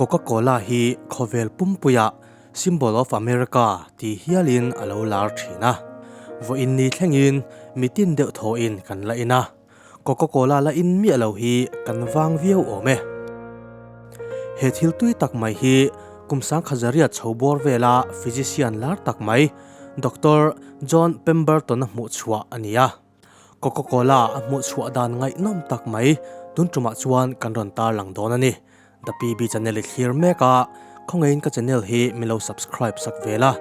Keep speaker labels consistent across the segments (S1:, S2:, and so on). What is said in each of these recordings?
S1: Coca Cola hi khawvel pumpuiah Symbol of America tih hialin a lo lar thin a. Vawiin ni thlengin mitin deuh thawhin kan la in a, Coca Cola la in miah lo hi kan vang viau awm e. He thil tui tak mai hi kum sangkhazaria chho bawr vela physician lar tak mai Doctor John Pemberton-a hmuh chhuah a ni a. Coca Cola a hmuh chhuah dan ngaihnawm tak mai tun tumah chuan kan rawn tarlang dawn a ni. The PB channel i thlir mek a, khawngaihin ka channel hi mi lo subscribe sak ve la,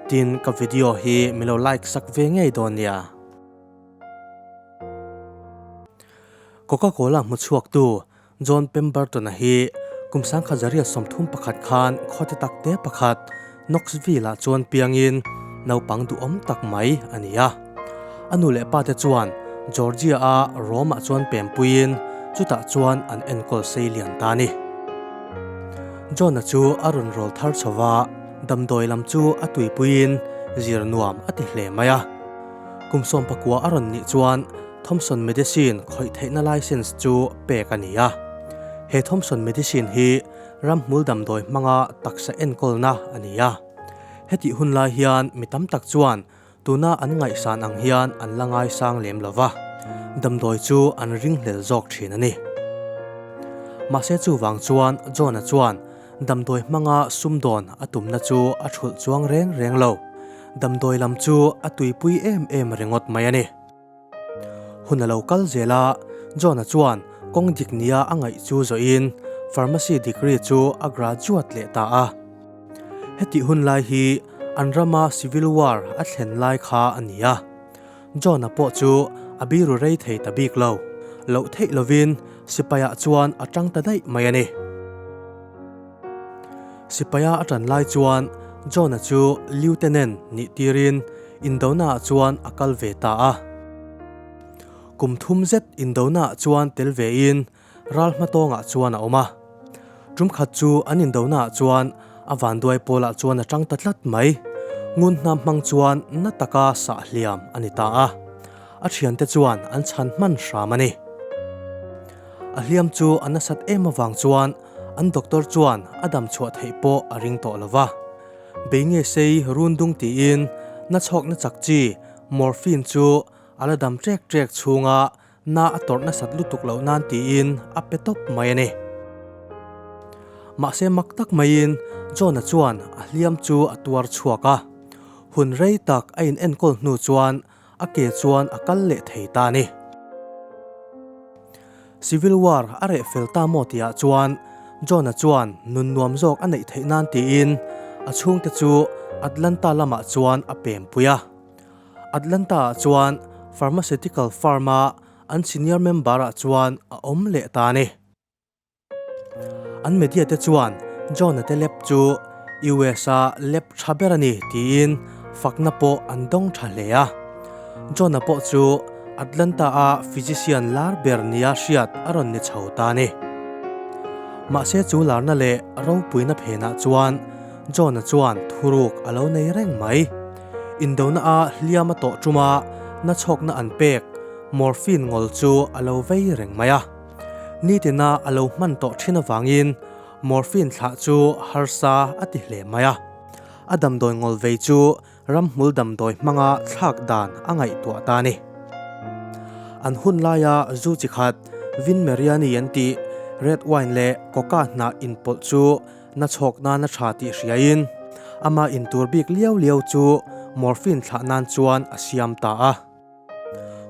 S1: tin ka video hi mi lo like sak ve ngei dawn nia. Coca Cola hmu chhuaktu John Pemberton-a hi kum 1931 khan khawte tak te pakhat Knoxville-ah chuan piangin naupang duhawm tak mai a ni a. A nu leh pa te chuan Georgia-a Rome-ah chuan pempuiin chutah chuan an enkawl sei lian ta a ni. John-a chu a rawn rawl thar chho va, damdawi lam chu a tuipuiin zir nuam a ti hle mai a. Kum 19 a rawn nih chuan Thomson Medicine khawih theihna license chu pek a ni a. He Thomson Medicine hi ramhmul damdawi hmanga taksa enkawlna a ni a. Hetih hun lai hian mi tam tak chuan tuna an ngaihsan ang hian an la ngaisang lem lo va, damdawi chu an ringhlel zawk thin a ni. Mahse chuvang chuan John-a chuan damdawi hmanga sumdawn a tumna chu a thulh chuang reng reng lo. Damdawi lam chu a tuipui em em ringawt mai a ni. Hun a lo kal zel a, John-a chuan kawng dik nia a ngaih chu zawhin Pharmacy degree chu a graduate leh ta a. Hetih hun lai hi an rama Civil War a thlen lai kha a ni a. John-a pawh chu a biru rei thei ta bik lo. Loh theih lovin sipaiah chuan a tang ta daih mai a ni. Sipaia a tan lai chuan John-a chu Lieutenant nih tirin Indona-ah chuan a kal ve ta a. Kum thum zet Indona-ah chuan tel vein ral hmatawngah chuan a awm a. Tum khat chu an Indona-ah chuan a vanduai pawlah chuan a tang ta tlat mai. Ngun hnam hmang chuan na taka sah hliam a ni ta a. A thiante chuan an chhan hman hram a ni. A hliam chu a nasat em avang chuan an doctor chuan a dam chhuah theih pawh a ring tawh lo va. Bei nge sei run dung tiin na chhawkna chak chi morphine chu a la dam trek trek chhunga na a tawrh nasat lutuk loh nan tiin a pe tawp mai a ni. Mahse mak tak maiin John-a chuan a hliam chu a tuar chhuak a, hun rei tak a in enkawl hnu chuan a ke chuan a kal leh thei ta a ni. Civil War a reh fel ta maw tihah chuan John-a chuan nun nuam zawk a neih theih nan tiin a chhungte chu Atlanta lamah chuan a pempui a. Atlanta-ah chuan pharmaceutical firm-a an senior member-ah chuan a awm leh ta a ni. An media te chuan John-a te lep chu US-a lep tha ber a ni tiin fakna pawh an dawng tha hle a. John-a pawh chu Atlanta-a physician lar ber nia hriat a rawn ni chho ta a ni. Mahse chu larna leh ropuina phenah chuan John-a chuan thuruk a lo nei reng mai. Indona-a hliam a tawh tuma nachhawkna an pek morphine ngawl chu a lo vei reng mai a. Nitina a lo hman tawh thin avangin morphine thlah chu harsa a ti hle mai a. A damdawi ngawl vei chu ramhmul damdawi hmanga thlak dan a ngaihtuah ta a ni. An hun laia zu chi khat Vin Mariani an tih red wine leh coca hnah inpawlh chu na chhawk nana tha tih hriain ama intur bik liau liau chu morphine thlah nan chuan a siam ta a.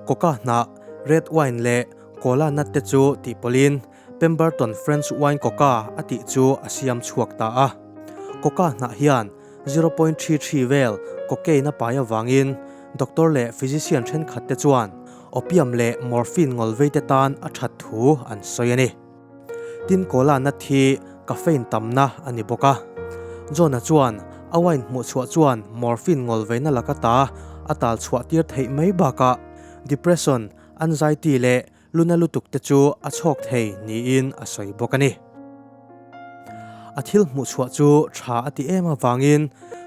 S1: Coca hnah, red wine leh cola nut te chu tihpawlhin Pemberton French wine coca a tih chu a siam chhuak ta a. Coca hnah hian 0.33 vel cocaine a pai avangin doctor leh physician thenkhat te chuan opium leh morphine ngawlvei te tan a that thu an sawi a ni. Tin cola nut hi caffeine tamna a ni bawk a. John-a chuan a wine hmuh chhuah chuan morphine ngawlveina laka ta a tal chhuah tir theih mai bakah depression, anxiety leh luna lutuk te chu a chhawk thei niin a sawi bawk a ni. A thil hmuh chhuah chu tha a ti em avangin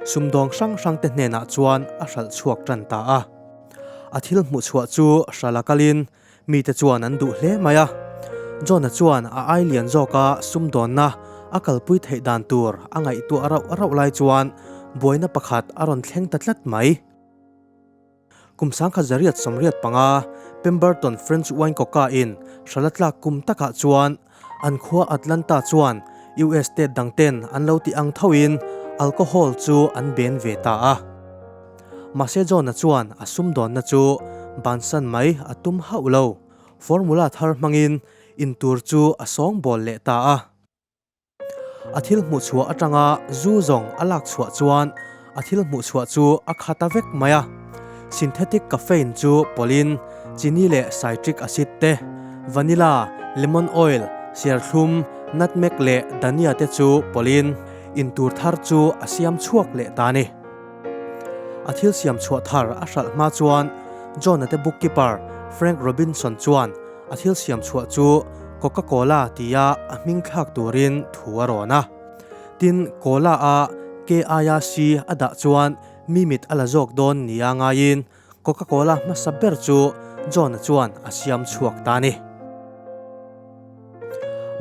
S1: sumdawng hrang hrang te hnenah chuan a hralh chhuak tan ta a. A thil hmuh chhuah chu hralh a kalin Mite chuan an duh hle mai a. John-a chuan a ai lian zawka sumdawnna a kalpui theih dan tur a ngaihtuah rauh rauh lai chuan buaina pakhat a rawn thleng ta tlat mai. Kum 1985, Pemberton French Wine Coca in hrala tlak kum takah chuan an khua Atlanta chuan US state dang ten an lo tih ang thoin alcohol chu an ben ve ta a. Mahse John-a chuan a sumdawnna chu bansan mai a tum hauh lo. Formula thar hmangin intur chu a sawngbawl leh ta a. A thil hmuh chhuah atanga zu zawng a lak chhuah chuan a thil hmuh chhuah chu a khat a vek mai a. Synthetic caffeine chu pawlhin chini leh citric acid te, vanilla, lemon oil, serthlum, nutmeg leh dania te chu pawlhin intur thar chu a siam chhuak leh ta a ni. A thil siam chhuah thar a hralh hma chuan John-a te bookkeeper Frank Robinson chuan a thil siam chhuah chu Coca-Cola tia a hming thlak turin thu a rawn a. Tin, Cola a K aia C a dah chuan mi mit a la zawk dawn nia ngaiin Coca-Cola hmasa ber chu John-a chuan a siam chhuak ta a ni.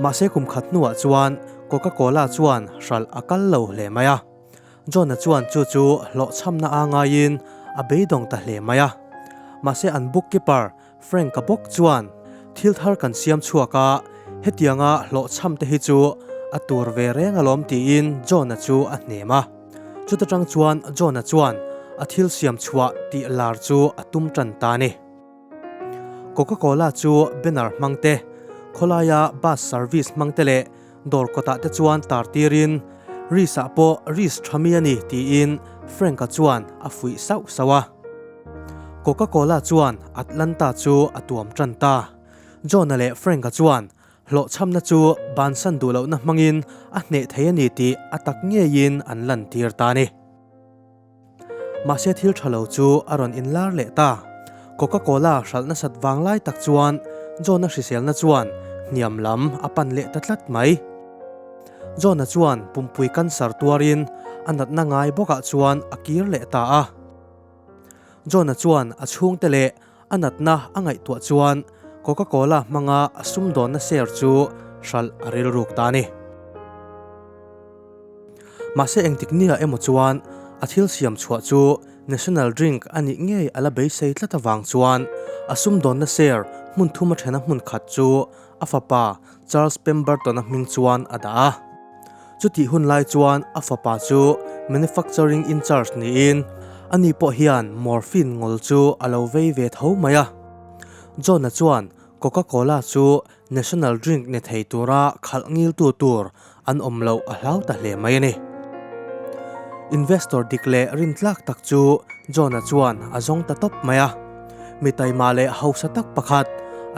S1: Mahse kum khat hnuah chuan Coca-Cola chuan hralh a kal lo hle mai a. John-a chuan chu chu hlawhchhamna a ngaiin a beidawng ta hle mai a. Mahse an bookkeeper Frank-a bawk chuan thil thar kan siam chhuak a, hetianga hlawhchham te hi chu a tur ve reng alawm tiin John-a chu a hnem a. Chuta tang chuan John-a chuan a thil siam chhuah tih lar chu a tum tan ta a ni. Coca-Cola chu banner hmang te, khawlaia bus service hmang te leh dawr kawtah te chuan tar tirin Reese-ah pawh Reese tha mi a ni tiin Frank-a chuan a fuih sauh sauh a. Coca-Cola chuan Atlanta chu a tuam tan ta. John-a leh Frank-a chuan hlawhchhamna chu bansan duh lohna hmangin a hneh thei a ni tih a tak ngeiin an lantir ta a ni. Mahse thil tha lo chu a rawn inlar leh ta. Coca-Cola hralh nasat vang lai tak chuan John-a hriselna chuan hniam lam a pan leh ta tlat mai. John-a chuan pumpui cancer tuarin a natna ngai bawkah chuan a kir leh ta a. John-a chuan a chhungte leh a natna a ngaihtuah chuan Coca-Cola hmanga a sumdawnna share chu hralh a rilruk ta a ni. Mahse engtik nia emaw chuan a thil siam chhuah chu national drink a nih ngei a la beisei tlat avang chuan a sumdawnna share hmun thum a thena hmun khat chu a fapa Charles Pemberton-a hming chuan a dah a. Chutih hun lai chuan a fapa chu manufacturing in charge niin ani pawh hian morphine ngawl chu a lo vei ve tho mai a. John-a chuan Coca-Cola chu National drink ni thei tura khalh ngiltu tur an awm loh a hlau ta hle mai a ni. Investor dik leh rintlak tak chu John-a chuan a zawng ta tawp mai a. Mi taima leh hausa tak pakhat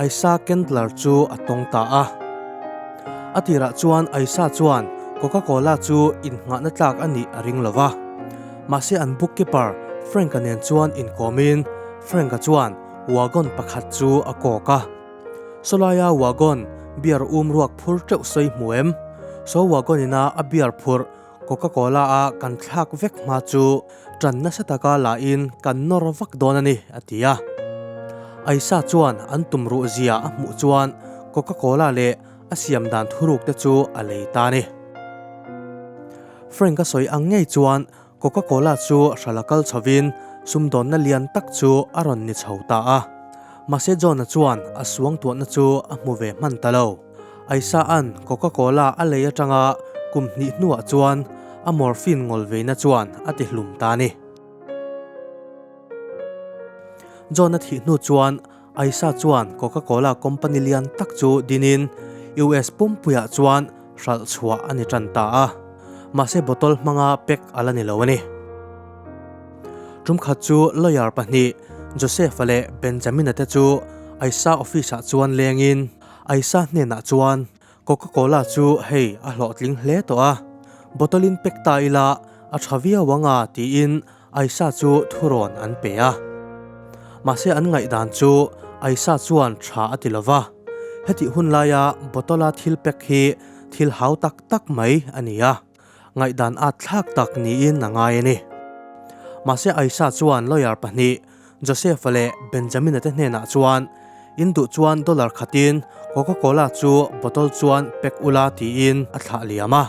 S1: Aisa Kendler chu a tawng ta a. A tirah chuan Aisa chuan Coca-Cola chu innghahna tlak a nih a ring lo va. Mahse an bookkeeper Frank-a nen chuan inkawmin Frank-a chuan wagon pakhat chu a kawk a. Sawlaia wagon beer um ruak phur teuh sawi hmu em? Saw wagon ina a beer phurh Coca-Cola a kan thlak vek hma chu tan nasa taka la in kan nawr vak dawn a ni, a ti a. Aisa chuan an tum ruh zia a hmuh chuan Coca-Cola leh a siam dan thuruk te chu a lei ta a ni. Frank a sawi ang ngei chuan Coca-Cola chu hrala kal chhovin sumdawnna lian tak chu a rawn ni chho ta a. Mahse John-a chuan a suangtuahna chu a hmu ve hman ta lo. Aisa-a'n Coca-Cola a lei atanga kum hnih hnuah chuan a morphine ngawl veina chuan a ti hlum ta a ni. John-a thih hnu chuan Aisa chuan Coca-Cola company lian tak chu dinin US pumpuiah chuan hralh chhuah a ni tan ta a, mahse bottle hmanga pack a la ni lo a ni. Tum khat chu lawyer pahnih Joseph-a leh Benjamin-a te chu Aisa office-ah chuan lengin Aisa hnenah chuan Coca-Cola chu hei a hlawhtling hle tawh a, bottle-in pack ta ila a tha viau ang a tiin Aisa chu thurawn an pe a. Mahse an ngaihdan chu Aisa chuan tha a ti lo va. Hetih hun laia bottle-a thil pack hi thil hau tak tak mai a ni a, ngaihdan at thlak tak niin a ngai a ni. Mahse Aisa chuan lawyer pahnih Joseph-a leh Benjamin-a te hnenah chuan, In duh chuan dollar khatin Coca-Cola chu bottle chuan pack ula tiin a thlah liam a.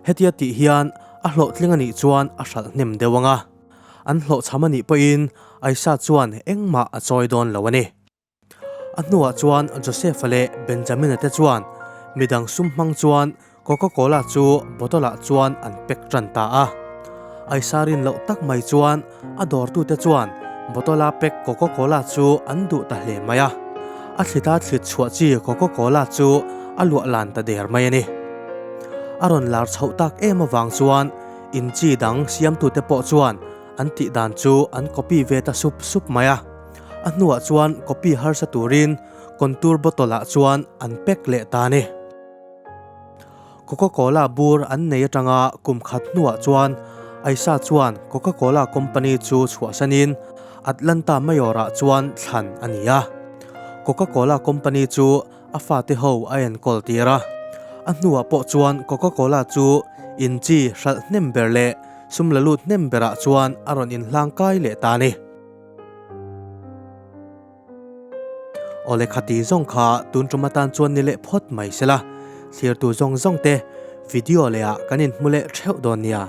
S1: Hetia tih hian a hlawhtling a nih chuan a hralh hnem deuh ang a. An hlawhchham a nih pawhin Aisa chuan engmah a chawi dawn lo a ni. A hnuah chuan Joseph-a leh Benjamin-a te chuan midang sum hmang chuan Coca-Cola chu bottle-ah chuan an pack tan ta a. Aisa rin loh tak mai chuan a dawrtute chuan bottle-a pack Coca-Cola chu an duh ta hle mai a. A thlita thlit chhuah chi Coca-Cola chu a luah lan ta der mai a ni. A rawn lar chhoh tak em avang chuan in chi dang siamtute pawh chuan an tih dan chu an copy ve ta sup sup mai a. A hnuah chuan copy harsa turin contour bottle ah chuan an pack leh ta a ni. Coca-Cola bur an nei atanga kum khat hnuah chuan Aisa chuan Coca-Cola company chu chhuahsanin Atlanta Mayor ah chuan thlan a ni a. Coca-Cola company chu a fate ho a enkawl tir a. A hnuah pawh chuan Coca-Cola chu in chi hralh hnem ber leh sum la lut hnem berah chuan a rawn inhlangkai leh ta a ni. Awle khati zawng kha tun tum atan chuan ni leh phawt mai sela, thlirtu zawng zawng te video leh ah kan inhmu leh theuh dawn nia.